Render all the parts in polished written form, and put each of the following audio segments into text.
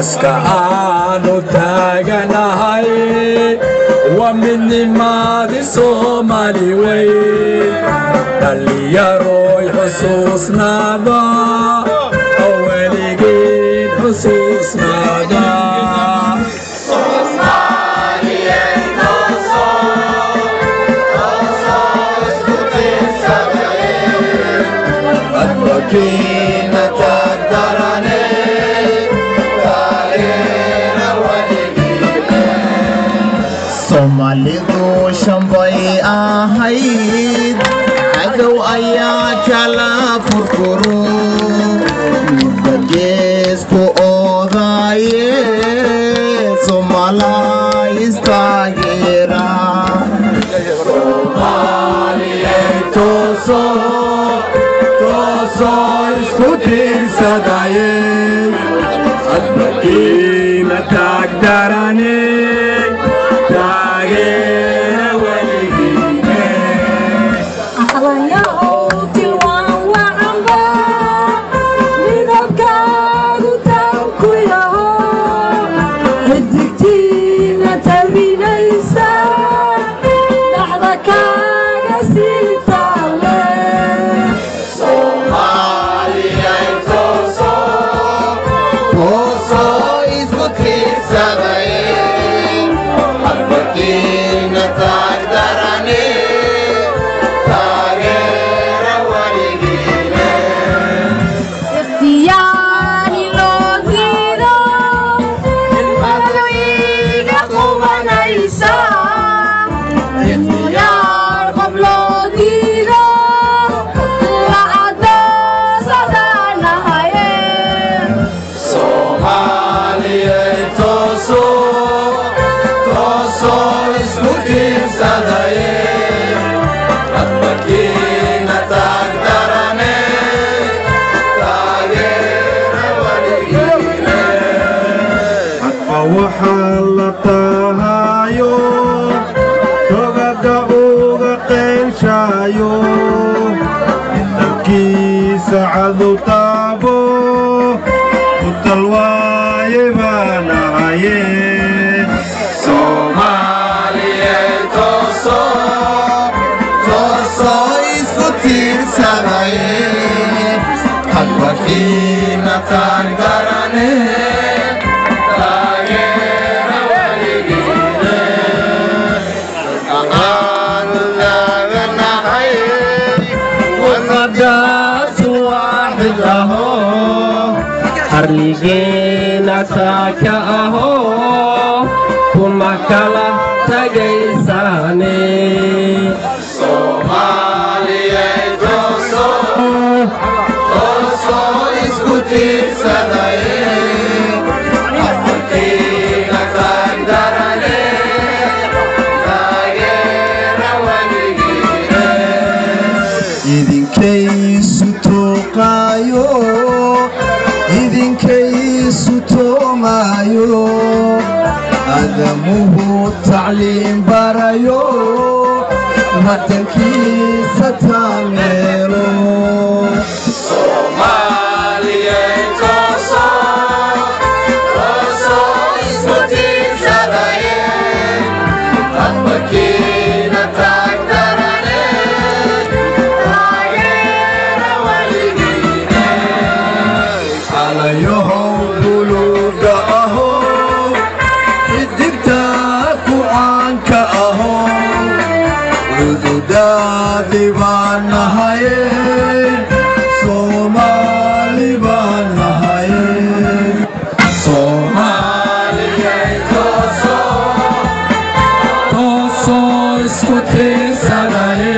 Iska aanu taaganahay waa midnimadii Soomaali weyn. Dhallinyaroy, xusuusnaada oo weligiin xusuusnaada. Adbakiina taagdarane. Soomaalidu shan bay ahayd, cadow ayaa kala furfuro, midba geesku oodaaye. Soomaalaa istaageera. Toosoo isku tiirsadaye, adbakiina taagdarane, taageera weligiine. Aqlanyahow tilwaan wacanba, midabkaagu taanku yaho, xidigtiina tabinaysa dhaxda kaaga sii taale. Toosoo isku tiirsadaye, hadbakiina taagdarane, taageera weligiine. Ikhtiyaari loo diido ilmadwiga qubanaysa, ikhtiyaar qof loo diido la adoonsadanahaye. Soomaaliyey, toosoo toosoo isku tiirsadaye, adbakiina taagdarane, taageera weligiine. Hadba waxaa la tahayo togada uga qeylshaayo, dalkiisa cadow taabo ku talwaaye baanahaye. Soomaaliyey, toosoo toosoo isku tiirsadaye, hadbakiina taagdarane, taageera weligiine. Aanu taaganahay Waqadaas waaxid aho, qarnigeena taaka aho, kuma kala tagaysaane. Soomaaliyey, toosoo toosoo isku tiirsadaye, hadbakiina taagdarane, taageera weligiine. Idinkaysu tuuqaayo, idinkaysu toomaayo, aadamuhu tacliim barayo, wadankiisa taameelo. Soomaaliyey, toosoo toosoo isku tiirsadaye, hadbakiina taagdarane, taageera weligiine. Calayahow buluuga aho, xidigta ku caanka aho, cududaadi baan nahaye, Soomaali baan nahaye. Soomaaliyey, toosoo toosoo isku tiirsadaye,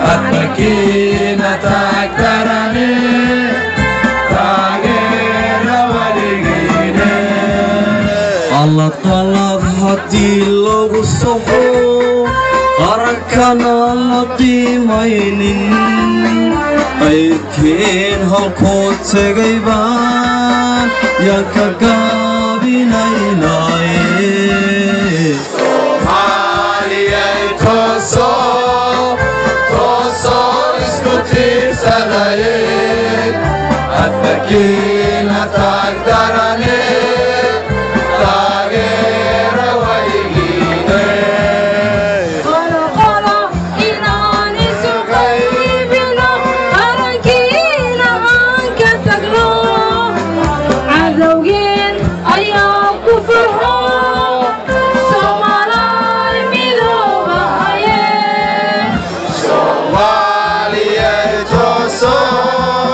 hadbakiina taagdarane, taageera weligiine. Qalad qalad ha Haddii lagu soxo qarankana la qiimaynin, qayrkeen halkoo tegay baan yaan ka gaabinaynaaye. Soomaaliyay toosoo, toosoo isku tiirsadaye, adbakiina taagdarane, taageera weligiine. Qolo inaan isu qaybino, qarankiina aan ka tagno, cadowgeen ayaa ku farxo. Soomaalay midoobahaye. Soomaaliyay toosoo,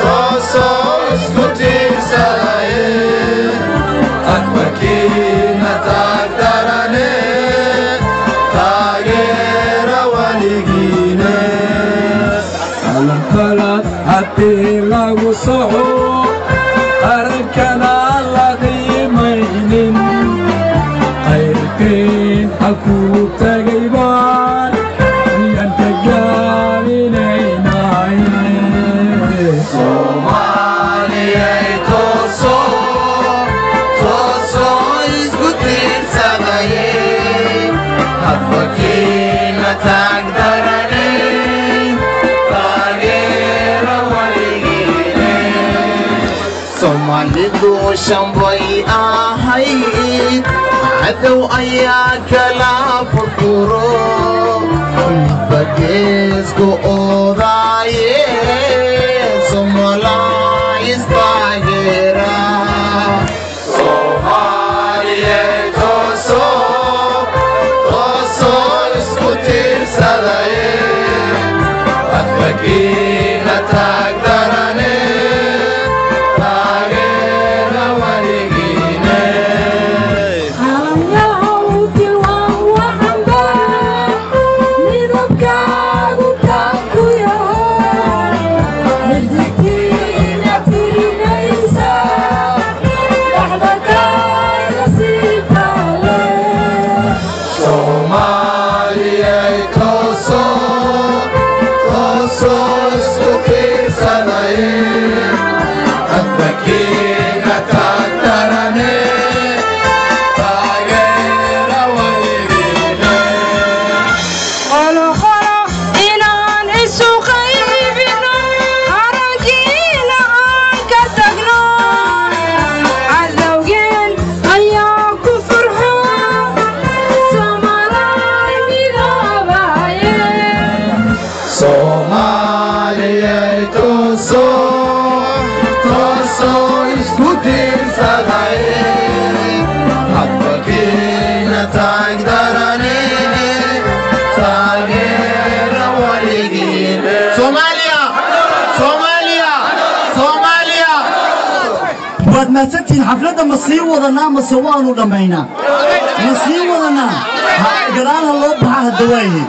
toosoo isku tiirsadaye, adbakiina taagdarane, taageera weligiine. Qalad haddii lagu soxo qarankana la qiimaynin, qayrkeen halkuu tagay baan miyaan ka gaabinaynaaye. Soomaaliyay toosoo, toosoo isku tiirsadaye, hadbakiina taagdarane, taageera weligiine. Soomaalidu shan bay ahayd, cadow ayaa kala furfuro, midba geesku oodaaye. Soomaalaa istaageera. Soomaaliyay toosoo, toosoo isku tiirsadaye, hadbakiina taagdarane, taageera weligiine. Calanyahow tilwaan waxanba midabkaagu taan ku yahay, xidigtiina tirinaysa dhaxda kaaga sii taale. Soomaaliyay toosoo, toosoo isku tiirsadaye, hadbakiina taagdarane, taageera weligiine. Qolo qolo inaan isu qaybino, qarankiina aan ka tagno, cadowgeen ayaa ku farxo. Soomaalay midoobahaye. Soomaaliyay toosoo, toosoo isku tiirsadaye, hadbakiina taagdarane, taageera weligiine. Soomaaliya, Soomaaliya, Soomaaliya! Waad mahadsantihiin. Xafladda ma sii wadanaa mase waanu dhammaynaa? Ma sii wadanaa? Gadaal ha loo baxa hadda waayahay.